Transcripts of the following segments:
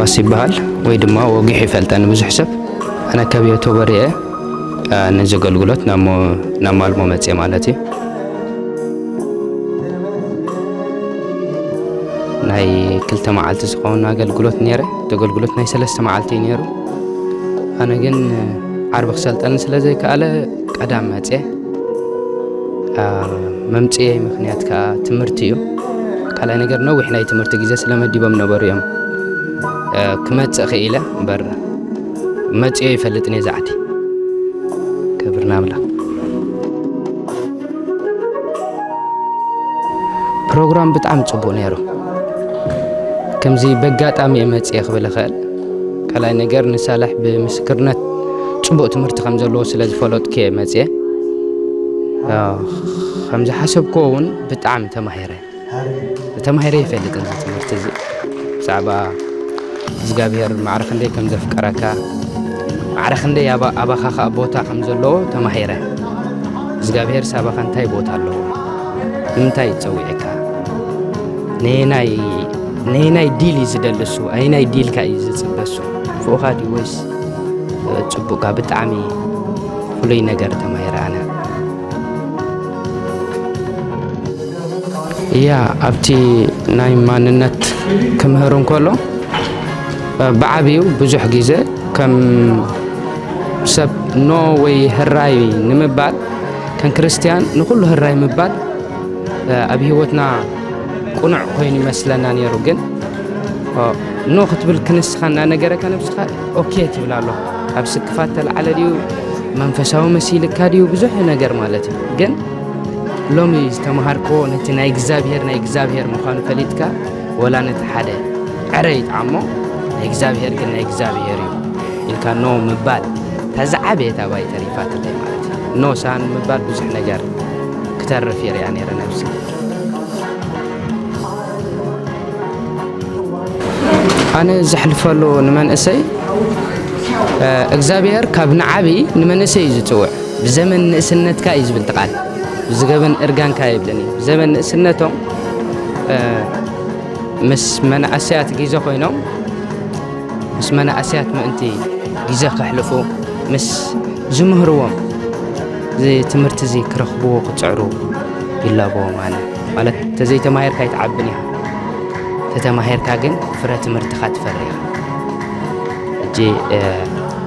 ባስ ይበሃል ወይ ድማ ወጊሑ ይፈልጠኒ ብዙሕ ሰብ። ኣነ ካብ ዮቶቦር እየ፣ እ፣ ነዚ ኣገልግሎት ናብ ሞ-፣ ናብ ማልሞ መፅየ ማለት እዩ። ናይ ክልተ መዓልቲ ዝኸውን ኣገልግሎት ነይረ። እቲ ኣገልግሎት ናይ ሰለስተ መዓልቲ እዩ ነይሩ። ኣነ ግን ዓርቢ ክሰልጠኒ ስለ ዘይከኣለ ቀዳም መፅየ። አ፣ መምፅኤ ምኽንያት ከዓ ትምህርቲ እዩ። ካልኣይ ነገር ነዊሕ ናይ ትምህርቲ ግዜ ስለመዲቦም ነበሩ እዮም፣ እ፣ ክመፅእ ክኢለ እምበር መፅዮ ይፈልጥን እየ ዛዕዲ። ክብርና ኣምላኽ። ፕሮግራም ብጣዕሚ ጽቡቕ ነይሩ። ከምዚ በጋጣሚ እየ መጽየ ክብል እኽእል። ካልኣይ ነገር ንሳልሕ ብምስክርነት ጽቡቕ ትምህርቲ ከም ዘለዎ ስለ ዝፈለጥኩ እየ መጽየ። ኣዎ፣ ከም ዝሓሰብክዎ እውን ብጣዕሚ ተማሂረ። ተማሂረ ይፈልጥ እዚ ትምህርቲ እዚ። ብዛዕባ እግዚኣብሔር ማዕረ ክንደይ ከም ዘፍቀረካ፣ ማዕረ ክንደይ ኣባ-፣ ኣባኻ ኸኣ ቦታ ከም ዘለዎ ተማሂረ። እግዚኣብሔር ሳባኻ እንታይ ቦታ ኣለዎ? ንምንታይ ይጸውዐካ? ነየናይ፣ ነየናይ ዲል እዩ ዝደሊ እሱ? ኣየናይ ዲልካ እዩ ዝጽበ እሱ? ክፉእካ ድዩ ወይስ፣ እ፣ ጽቡቕካ? ብጣዕሚ ፍሉይ ነገር ተማሂረ ኣነ። እያ፣ ኣብቲ ናይ ማንነት ክምህር እንከሎ፣ እ፣ ብዓቢኡ ብዙሕ ግዜ ከም ሰብ ኖ ወይ ህራይ ንምባል፣ ከም ክርስትያን ንኹሉ ህራይ ምባል፣ እ፣ ኣብ ህይወትና ቅኑዕ ኮይኑ ይመስለና ነይሩ። ግን፣ እ፣ ኖ ክትብል ክንስኻ እናነገረካ ነብስኻ ኦኬ ትብል ኣሎ። ካብ ስክፋት ተለዓለ ድዩ፣ መንፈሳዊ መሲልካ ድዩ፣ ብዙሕ ነገር ማለት እዩ። ግን ሎሚ ዝተምሃርክዎ ነቲ ናይ እግዚኣብሔር፣ ናይ እግዚኣብሔር ምዃኑ ፈሊጥካ፣ ወላ ነቲ ሓደ ዕረ ይጥዓሞ፣ ናይ እግዚኣብሔር ግን ናይ እግዚኣብሔር እዩ ኢልካ ኖ ምባል፣ እታ ዝዓበየት ኣባይ ተሪፋትለይ ማለት እዩ። ኖ ሳን ምባል ብዙሕ ነገር ክተርፍ ይሪኣ ነይረ ነብሲ። ኣነ ዘሕልፈሉ ንመንእሰይ፣ እ፣ እግዚኣብሔር ካብ ንዓቢ ንመንእሰይ እዩ ዝጽውዕ። ብዘመን ንእስነትካ እዩ ዝብል እቲ ቃል። ብዝገበን እርጋንካ ይብልን እዩ። ብዘመን ንእስነቶም፣ እ፣ ምስ መናእሰያት ግዜ ኮይኖም፣ ምስ መናእሰያት ምእንቲ ግዜ ከሕልፉ፣ ምስ ዝምህርዎም፣ እዚ ትምህርቲ እዚ ክረኽብዎ ክጽዕሩ ይላበዎም ኣነ። ማለት፣ እንተዘይተማሂርካ ኣይትዓብን ኢኻ። ተተማሂርካ ግን ፍረ ትምህርትኻ ትፈሪ ኢኻ። ሕጂ፣ እ፣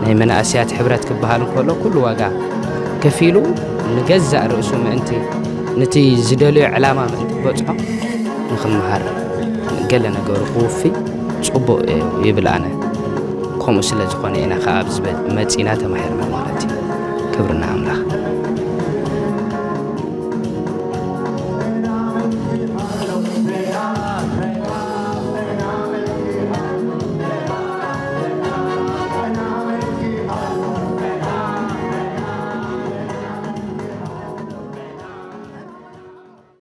ናይ መናእሰያት ሕብረት ክበሃል እንከሎ፣ ኩሉ ዋጋ ከፊሉ ንገዛእ ርእሱ ምእንቲ፣ ነቲ ዝደለዮ ዕላማ ምእንቲ ክበጽሖ ንኽመሃር፣ ገለ ነገሩ ክውፊ ጽቡቕ እዩ ይብል ኣነ። ከምኡ ስለ ዝኾነ ኢና ከኣ ኣብዚ መ-፣ መጺና ተማሂርና ማለት እዩ። ክብሪ ንኣምላኽ።